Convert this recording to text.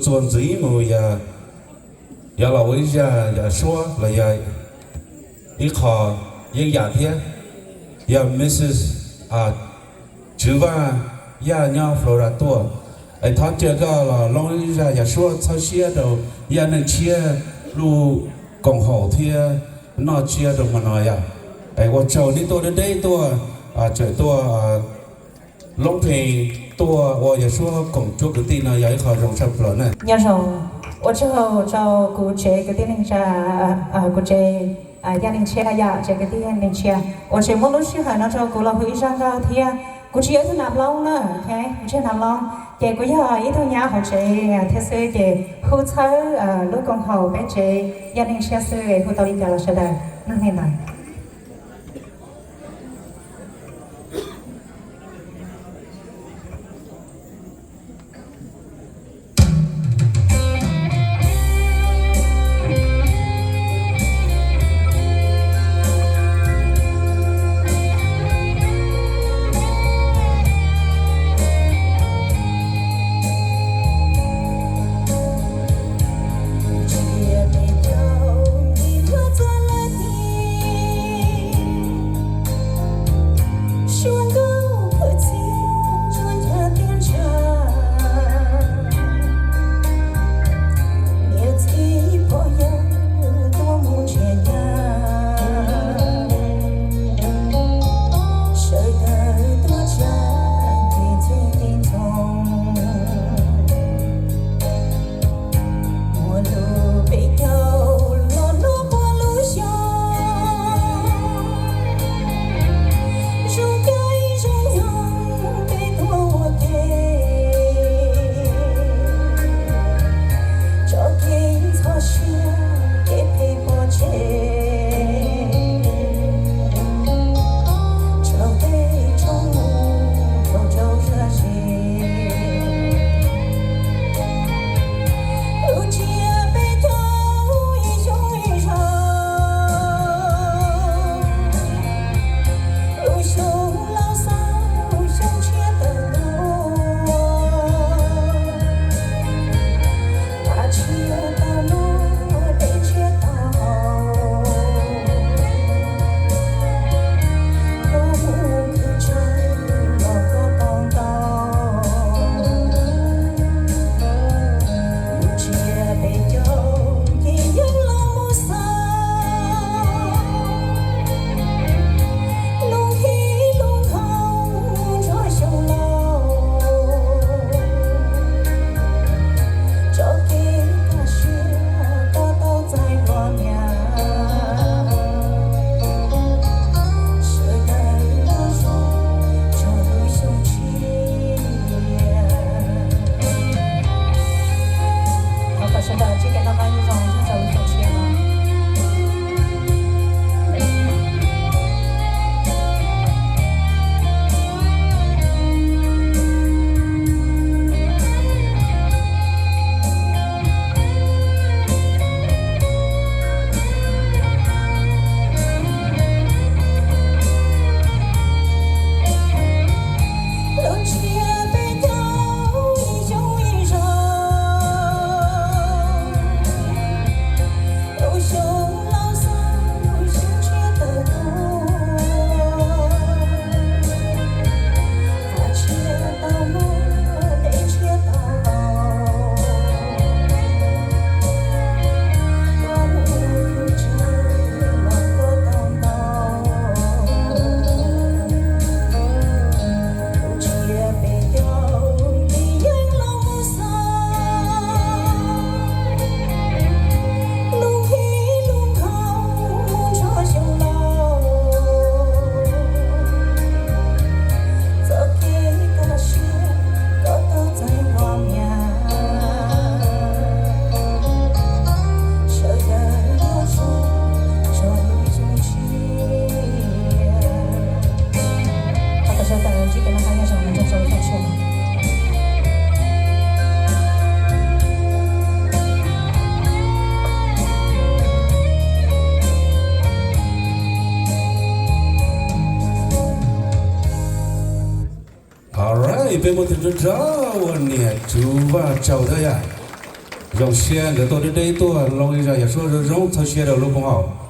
Txuas ntxiv mus yog, yog los ua ib zaj yam suab los yog ib qho yeeb yam thiab, yog Mrs Tswv Vaj Yaj nyob Florida tuaj. Es thov caw koj los loo ib zaj yam suab txhawb siab rau Yaj Neej Tshiab lub koom haum thiab noj tsiab rau hmo no yom. Es ua tsaug nej tuaj deb deb tuaj, tseem tuaj loob pheej tuaj ua yam suab koom cuab kwv tij no yog ib qho zoo tshaj plaws na. Nyob zoo, ua tsaug rau kuv tsev kwv tij neej tsa, kuv tsev Yaj Neej Tshiab yom, tsev kwv tij Yaj Neej Tshiab uas tseem muab lub sij hawm no rau kuv los hu ib zaj nkauj thiab. Kuv tsis yog ib tug nam loob na, kuv tsis yog nam loob, ces kuv yog ib tug nyab hauv tsev thiab xwb, ces hu txhawb lub koom haum peb tsev Yaj Neej Tshiab xwb, hu tau li cas los sawv daws mloog li ntawd. Alright, peb muab tus nrog rau ua niam Tswv Vaj Tsau thiab yom. Zoo siab nkawd tuaj deb deb tuaj loo ib zag yog suab zoo zoo, txhawb siab rau lub koom haum.